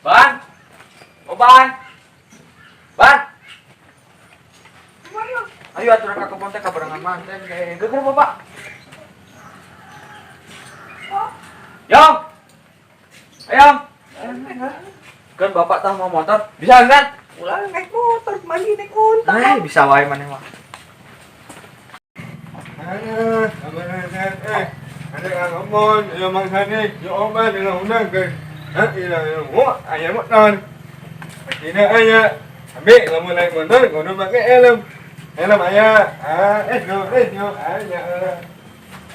Ban. Oh, Ban. Ban. Ayo atuh ka kebon teh kabarengan manten geger Bapak. Yong. Ayo. Kan Bapak tah mau motor. Bisa kan? Ulah naik motor, mandi naik unta. Eh, bisa wae maneh mah. Ada ngomong, ya Mang Sani, ya Oman, ya undang ke. Ha, ila ya mo, aya motor. Tidak aya. Ambil lamun naik motor, kudu pakai helm. Helm aya. Ah, eh no, eh no, aya.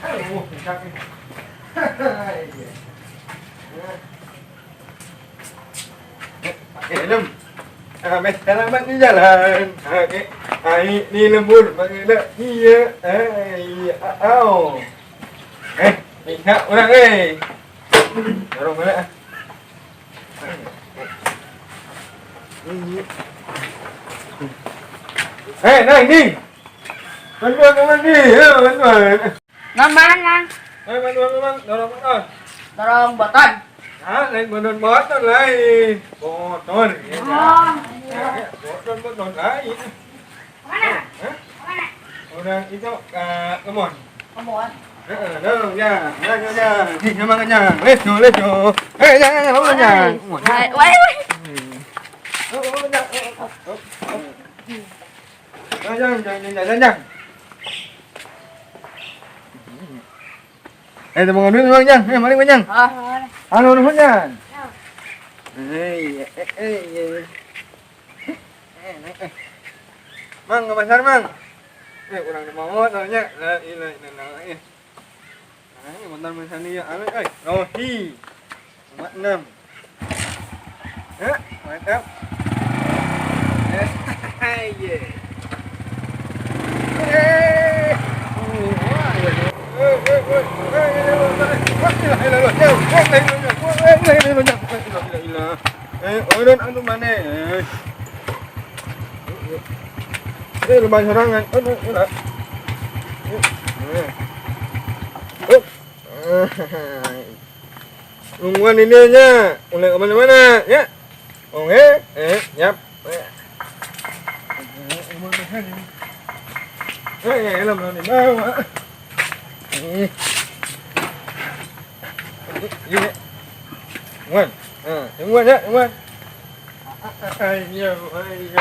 Aduh, sakit. Pakai helm. Ah, selamat di jalan. Okey. Ai ni lembur panggil iya. Eh, au. Eh, ingat orang eh. Dorong balik ah. Eh, naik ni. Bantuan ke mandi. Ya, bantuan. Ngaman lang. Eh, bantuan memang dorong motor. Dorong boton. Ha, lain bantuan motor lain. Motor. Ya, Oh. ya, motor motor lain. Mana? Hah? Mana? Orang itu ke kebun. Kebon. Eh, dorong ya. Ya, ya, ya. Ni memang kenyang. Let's go, let's go. Eh, jangan, jangan, jangan, jangan. Wai, wai, wai. Oh, oh, jangan. Oh, oh, oh. Jangan, jangan, jangan, jangan, jangan. Eh, temu duit memang jang. Eh, maling jang. Ah, Anu nuhun jang. Eh, eh, eh, eh. Eh, eh. Mang ke pasar, Mang. Eh, kurang mau tanya. La ilaha illallah. Eh. Ah, bentar misalnya ya, anu, eh, Rohi. 46. Eh, mantap. Eh, iya. Eh. Wah, ya. Eh, eh, eh, eh, eh, eh, orang anu mana? Eh, eh, lubang sorangan. Oh, oh, oh. Eh. Oh. Nungguan ini aja. Mulai kemana-mana, ya. Oke, eh, yap. Eh, eh, helm dibawa. Eh. Ini. Nungguan. Ah, nungguan ya, nungguan. Ayo, ayo.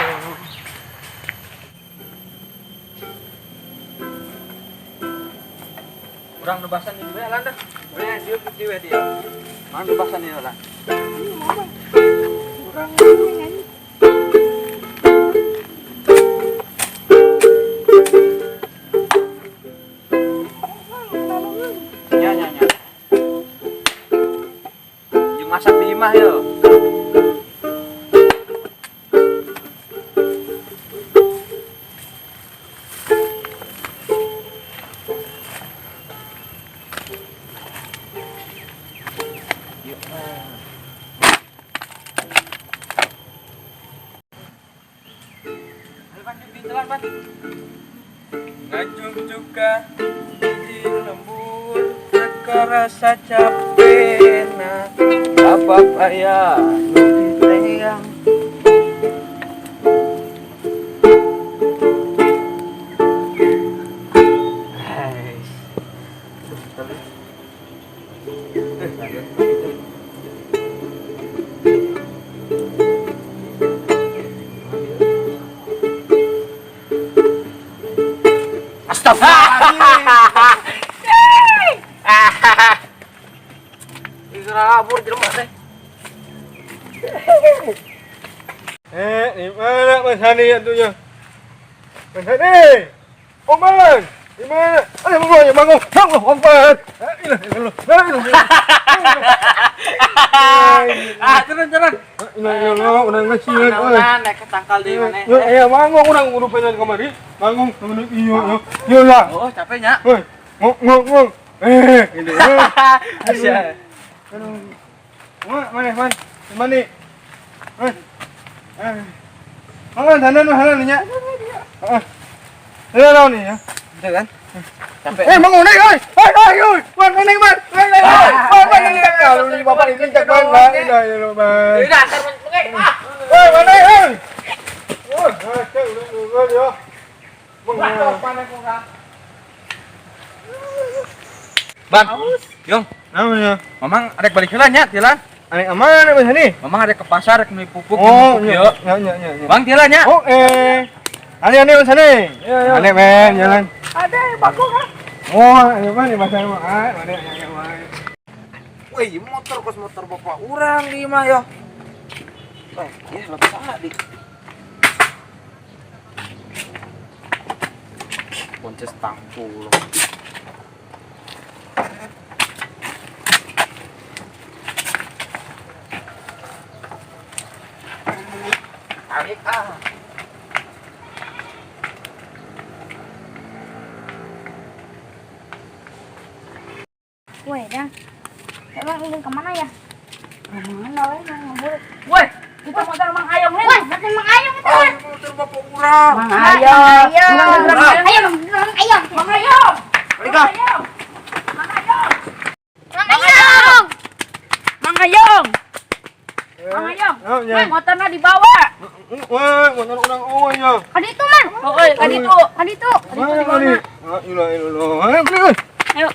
Urang nebasan di we lah dah. Boleh dia di we dia. Mang nebasan ieu lah. Urang nyanyi. Nya nya nya. Jeung masak di imah yo. Ayo, Pan, di jalan, Pan. Ngacung juga di lembur rasa capena apa payah nu diteang. Guys. Eh, lanjut. Astagfirullahaladzim. Ini kabur jelema teh. Eh, di mana Mas Hani atunya? Mas Hani! Oman! Di mana? Ayo bangun, ya bangun. Allahu Akbar. La ilaha illallah. La ilaha illallah. Ah, turun turun. La ilaha illallah, urang mah sieun euy. Nah, naik ke tangkal deui maneh. Yo, aya manggung urang urupan kamari. Manggung, manggung iya yo. Yo lah. Oh, capeknya. Hoi, ngong ngong ngong. Eh, gitu. Asia. Aduh. Wah, mana, man? Mana nih? Eh. Eh. Mangan danan mah halan nya. Heeh. Heeh, naon nih ya? Udah kan? Capek. Eh, mangun naik, oi. Oi, oi, oi. Man, naik, man. Naik, naik, man. Man, man, naik. Kalau ni bapak ini cek man. La ilaha illallah, man. Udah, antar mengek. Ah. Oi, man, naik, oi. Oi, cek udah ya. Bang. Yong, Naon ya? Mamang arek balik heula nya, Tilan. Arek aman Mas Hani? Mamang arek ke pasar rek meuli pupuk, Oh, pupuk iya. ieu. Ya, ya, ya, ya. Bang Tilan nya. Oh, eh. Ani ani Mas Hani. Ani men, jalan. Ada bagong ah. Oh, ayo mana pasar mah. Ah, mana ya, mana. Wih, motor kos motor bapak urang di mah yo. Wah, ya lebih salah di. Ponces tangkul. Tarik ah. Woi, Dang. Emang ini kemana ya? Kemana weh, mang ngaburit. Woi, itu motor Mang Ayong nih. Woi, motor Mang Ayong itu. Ah, motor bapak urang. Mang Ayong. Mang Ayong. Mang Ayong. Mang Ayong. Balik ah. Mang Ayong. Mang Ayong. Mang Ayong. Mang Ayong. Oh, ya. Mang, motornya dibawa. Wah, motor urang eueuh ya. Kan itu, Mang. Oh, kan itu. Kan itu. Kan itu Mana dibawa. ni? La ilaha illallah. Ayo, beli. Ayo.